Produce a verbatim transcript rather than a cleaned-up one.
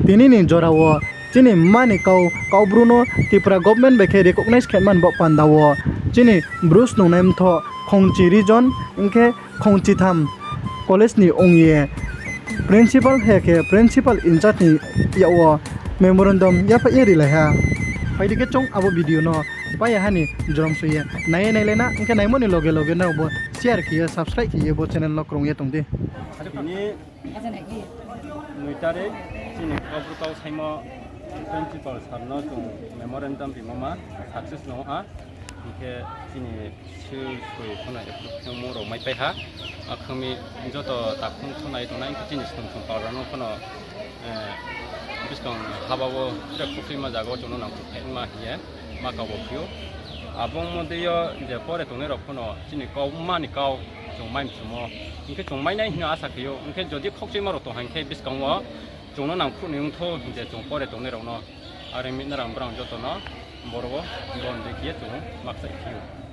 Tini ni jora wo chini mma ni kau, Kaubru no Tripura government bai khe recognize khe mani bo panda wo chini Bru snungnai mthoh Khongchi region hing khe Khongchitham college ni ong ye principal haya khe principal in charge ni yak wo memorandum yaphaih ye rilai ha. Phai di khe chung abo video no pai ya ha ni jrom soi ye nai ye nailai na, hing khe naimo ni loge loge nrao bo share khe ye, subscribe khe ye bo channel no krung ye tong di. Tini noi tarik chini Kaubru kau saimo principal sir no chung memorandum rimo ma success no ha. Hing khe chini sui sui pho no approve khe mo rao maipai ha. Akhe mi joto takhum thunai tongnai hing khe chini snung chung pal rao no pho no buskang haba wo tre khokchuima zaga wo chung no nangkhruh khe ma hing ye ma kau bo phi ou. Abo ongmo dei yo je pore tongnai rao pho no chini kau, mma ni kau chung mai mchumo. Hing khe chung mai nai hing no asa khe ou. Hing khe jodi khokchuima rao tong ha hing khe buskang wo chung no nangkhruh ni ongthou je chung pore tongnai rao no. Are mi nrao brao joto no boro wo bon dei khe ye chung makchai phi ou.